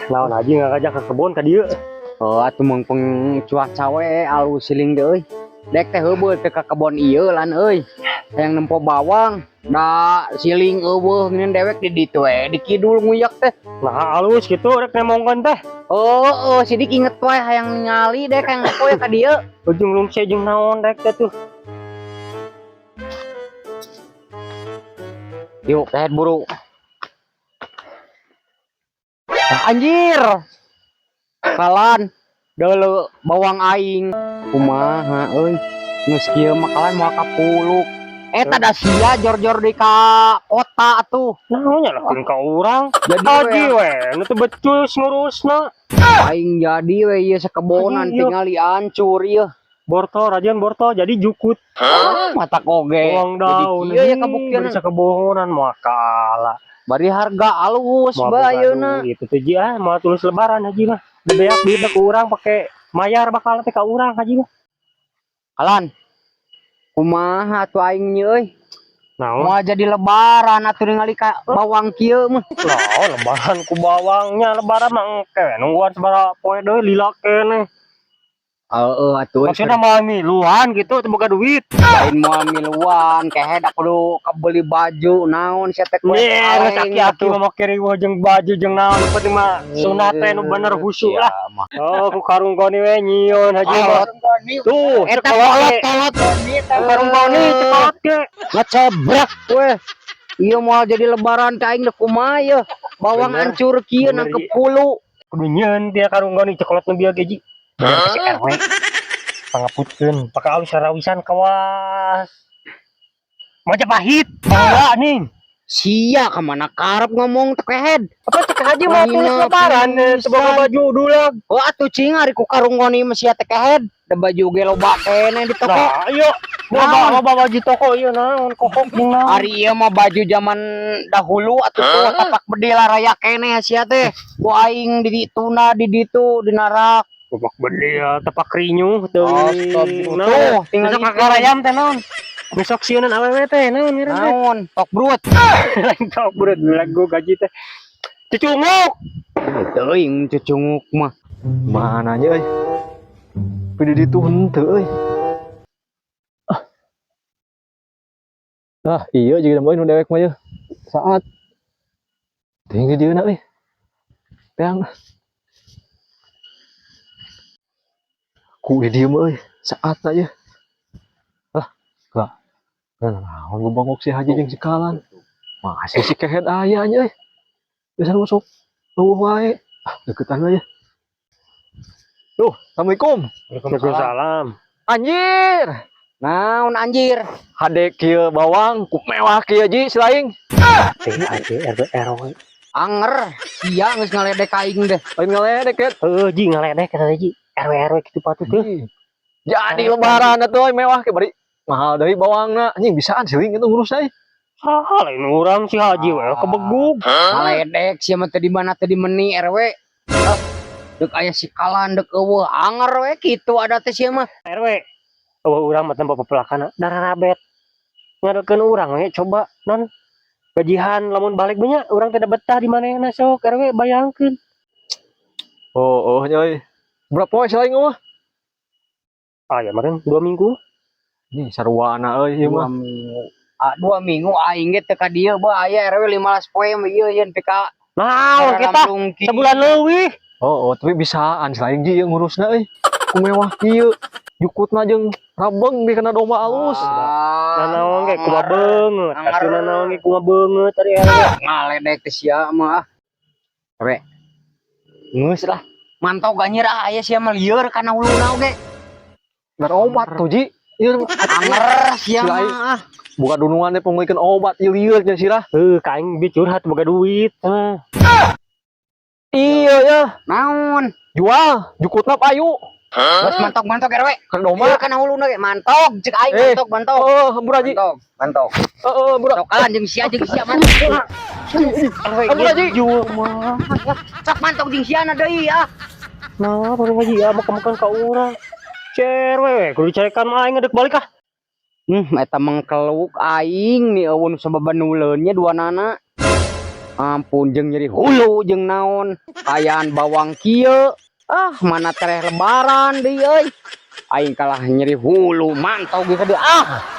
Naon, Haji, ngajak ke kebun ka dieu? Oh, atuh mengpeng cuaca we alus siling deui euy. Dek teh heubeul teh ka kebon ieu lan euy. Hayang nempo bawang, da siling euweuh ngeunin dewek di ditu we, di kidul nguyak teh. Nah, alus gitu rek nemongkeun teh. Oh, sidik inget wae hayang ningali dek hayang nempo ya ka dieu. Ujung lungse jeung naon rek teh tuh. Yuk, kehed buru. Anjir. Kalan deuleu bawang aing. Kumaha euy? Geus kieu mah kalan moal kapuluk. Eta da sia jor-jor di ka kota atuh. Naon nyalahkeun ka urang? Jadi Haji we we, nu teu becus ngurusna. Aing jadi we ieu sakebonan Aduh, iya. tingali hancur ieu. Borto, rajian borto jadi jukut. Mata koge. Bawang Jadi daun. kieu ya kabuktian. Bisa kebohongan moal kalah. Bari harga alus Moal ba boga ayeuna. duit teh ji ah, moal tulus lebaran haji mah. Bebeak duit ku urang pake mayar bakal teh ka urang haji mah. Kalan. Kumaha atuh aing nya euy? Naon? Moal jadi lebaran atuh ningali ka bawang kieu mah. Nah, lebaran ku bawangnya, lebaran mah engke nungguan sabaraha poe deui lila keneh. Heeh atuh. Maksudnya mau miluan gitu teu boga duit. Lain moal miluan kehed kudu kebeli baju naon sia teh kue Nih, geus kaleng aki-aki atuh. mah make riweuh jeung baju jeung naon, nu penting mah sunat teh nu bener khusyuk lah. Oh, ku karung goni we nyieun haji mah. Tuh, Eta cekolot kolot ge. kolot. Ku karung goni cekolot ge. Ngecebrak we. Iya moal jadi lebaran teh aing deh kumaha ye. Bawang Bener. hancur kieu Bener, nangkep Ji. pulu. Kudu nyieun dia karung goni cekolot nu bieu ge ji. Bener ka si RW. Pangaputkeun, pake alus sarawisan kawas. Majapahit, bangga nih. Sia kemana karep ngomong teh kehed. Apa cek haji mau Ngina tulus lebaran teu boga pisan. baju dulag. Oh atuh cing ari ku karung goni mah sia teh kehed. Da baju ge loba keneh di toko. Nah, iya. Naon? Loba loba baju toko ieu naon kokok jeung naon. Ari ieu mah baju zaman dahulu atuh tuh tapak bedil raya keneh sia teh. Ku aing di dituna di ditu dinarak. Tapak bedil, tapak rinyuh teuing. Astagfirullah. Naon? Tuh, tinggal Besok itu. kakarayam teh naon? Besok sieunan awewe teh naon ngaran teh? Naon? Tok brut. Lain tok brut lagu gaji teh. Cucunguk. Teuing cucunguk mah. Mana nya euy? Pidi ditu henteu euy. Ah. Ah, iya juga euy nu dewek mah yeuh. Saat tinggi di dieuna euy. Teang. Ku di dieu mah euy, saatna yeuh. Ah, lah. Nah, naon gua bangok si Haji jeung si Kalan. Masih si kehed aya nya euy. Biasa masuk. Eueuh wae. Ah, deketan we. Tuh, Assalamualaikum. Waalaikumsalam. Anjir. Naon anjir? Hade kieu bawang ku mewah kieu ji silaing. Teh aja RW RW. Anger, sia geus ngaledek aing deh. Lain ngaledek ket. Heuh ji ngaledek kata ji. RW RW kitu patut tuh. Jadi lebaran atuh euy mewah ke bari mahal deui bawangna. Anjing bisaan siling itu ngurus euy. Ah, lain urang si Haji we kebegug. Ngaledek sia mah teh di mana teh di meni RW. Ah, Dek aya si kalan dek euweuh anger we kitu ada teh sia mah. RW. Euweuh urang mah tempo pepelakan darah rabet. Ngadokeun urang we coba non gajihan lamun balik banyak urang tidak betah di manehna sok RW bayangkeun. Oh, oh nya euy. Berapa poe silaing mah? Ah ya meureun 2 minggu. Nih sarwana euy ieu Dua mah. minggu. Ah, 2 minggu aing ge teu ka dieu beuh aya RW 15 poe mah ieu yeun PK. Naon kita sebulan leuwih. Oh, oh, tapi bisaan silaing ji ieu ngurusna euy. Ku mewah kieu. Jukutna jeung rabeng bi kana domba alus. Ah, Nanaon ge kumaha beungeut. Anger. Atuh nanaon ge kumaha beungeut tadi RW. Ngaledek teh sia mah. RW. Geus lah. Mantau ganyir ah aya sia mah lieur kana huluna oge. Berobat tuh ji. Ieu Anger sia Si aing. mah ah. Buka dunungan teh pangmeulikeun obat ieu lieur nya sirah. Heuh, ka aing bi curhat boga duit. Heuh. Iya ya, Naon? jual jukutna payu. Geus mantok-mantok RW. Kana domba. Lieur kana huluna ge mantok cek aing Eh. mantok mantok. Oh, hampura ji. Mantok, mantok. Heeh, hampura. Sok kalan jeung sia mantok. RW Hampura ji. jual mah. Sok mantok jeung sia na deui ah. Nah, baru ngaji ya makan-makan ka urang. Cerwe, kudu dicarekan mah aing ngedek balik ah. Eta mengkeluk aing nih eueun sababanuleun nya dua nana. Ampun, jeung nyeri hulu jeung naon. Kayaan bawang kieu. Ah, mana tereh lebaran deui euy. Aing kalah nyeri hulu mantau ge kade ah.